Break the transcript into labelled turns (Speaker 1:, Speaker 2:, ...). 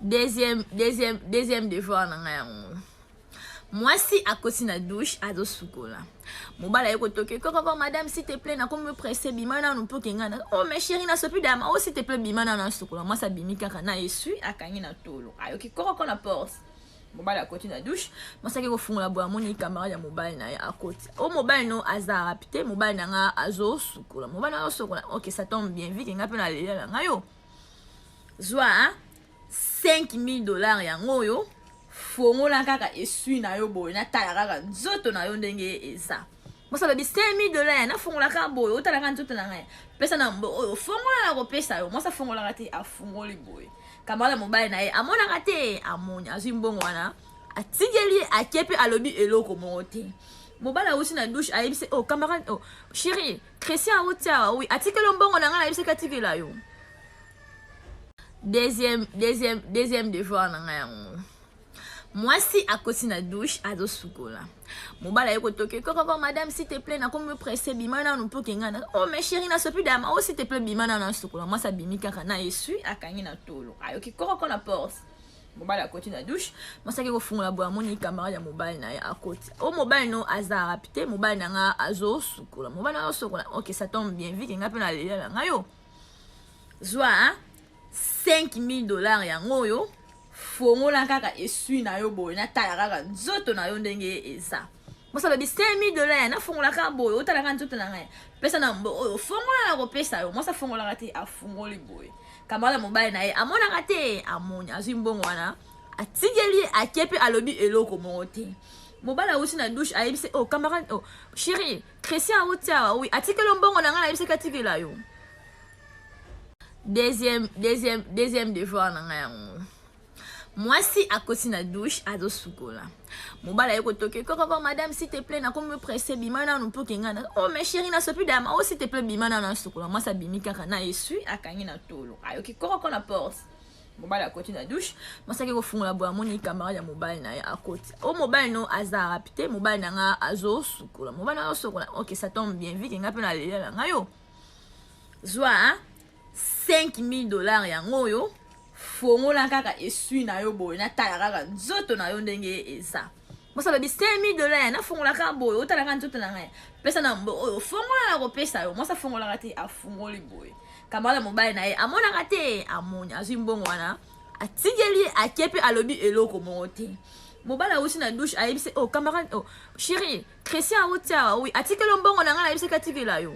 Speaker 1: Deuxième devoir na ngai yango. Mwasi akoti na douche, azosukola. Mobali aye kotoke kokoko: "Madame, s'il te plaît, nakomi pressé, bima nanu mpo ke ngai na." "Oh mais chéri, nasopi dama." "Oh, s'il te plaît, bima nanu, asukola." Mwasi abimi kaka na essuie, akangi na tolo. Ayoki kokoko na porte. Mobali akoti na douche. Mwasi ake kofungola boye, amoni camarade ya mobali na ye akoti. O mobali no aza te, mobali na nga azosukola, mobali na azosukola. Ok, ça tombe bien, vu que nga mpe nalela na ngai. Yo zwa 5000 $ yango oyo, fongola kaka essuie na yo boye, natala kaka nzoto na yo ndenge eza. Mwasi alobi: "5000 $, nafongola kaka boye, otalaka nzoto na ngai? Pesa na oyo, fongola, na kopesa yo." Mwasi afongolaka te, afungoli boye, camarade mobali na ye amonaka te, amoni, azwi mbongo wana, atikeli ye, ake mpe alobi eloko moko te. Mobali awuti na douche, ayebisi: "Oh camarade, oh chéri, Christian awuti awa, oui, atikeli mbongo na ngai, nayebisaki atikela yo." Deuxième devoir na ngai yango. Mwasi akoti na douche, azosukola. Mobali aye kotoke kokoko: "Madame, s'il te plaît, nakomi pressé, bima nanu mpo ke ngai na." "Oh mais chéri, nasopi dama." "Oh, s'il te plaît, bima nanu, asukola. Mwasi abimi kaka na essuie, akangi na tolo. Ayoki kokoko na porte. Mobali akoti na douche. Mwasi ake kofungola boye, amoni camarade ya mobali na ye akoti. O mobali no aza te, mobali na nga azosukola, mobali na azosukola. Ok, ça tombe bien, vu que nga mpe nalela na ngai. Yo zwa 5000 $ yango oyo, fongola kaka essuie na yo boye, natala kaka nzoto na yo ndenge eza. Mwasi alobi: "5000 $, nafongola kaka boye, otalaka nzoto na ngai? Pesa na oyo, fongola, na kopesa yo." Mwasi afongolaka te, afungoli boye, camarade mobali na ye amonaka te, amoni, azwi mbongo wana, atikeli ye, ake mpe alobi eloko moko te. Mobali awuti na douche, ayebisi: "Oh camarade, oh chéri, Christian awuti awa, oui, atikeli mbongo na ngai, nayebisaki atikela yo." Deuxième devoir na ngai yango. Mwasi akoti na douche, azosukola. Mobali aye kotoke kokoko: "Madame, s'il te plaît, nakomi pressé, bima nanu mpo ke ngai na." "Oh mais chéri, nasopi dama." "Oh, s'il te plaît, bima nanu, asukola. Mwasi abimi kaka na essuie, akangi na tolo. Ayoki kokoko na porte. Mobali akoti na douche. Mwasi ake kofungola boye, amoni camarade ya mobali na ye akoti. O mobali no aza te, mobali na nga azosukola, mobali na azosukola. Ok, ça tombe bien, vu que nga mpe nalela na ngai. Yo zwa 5000 $ yango oyo, fongola kaka essuie na yo boye, natala kaka nzoto na yo ndenge eza. Mwasi alobi: "5000 $, nafongola kaka boye, otalaka nzoto na ngai? Pesa na oyo, fongola, na kopesa yo." Mwasi afongolaka te, afungoli boye, camarade mobali na ye amonaka te, amoni, azwi mbongo wana, atikeli ye, ake mpe alobi eloko moko te. Mobali awuti na douche, ayebisi: "Oh camarade, oh chéri, Christian awuti awa, oui, atikeli mbongo na ngai, nayebisaki atikela yo."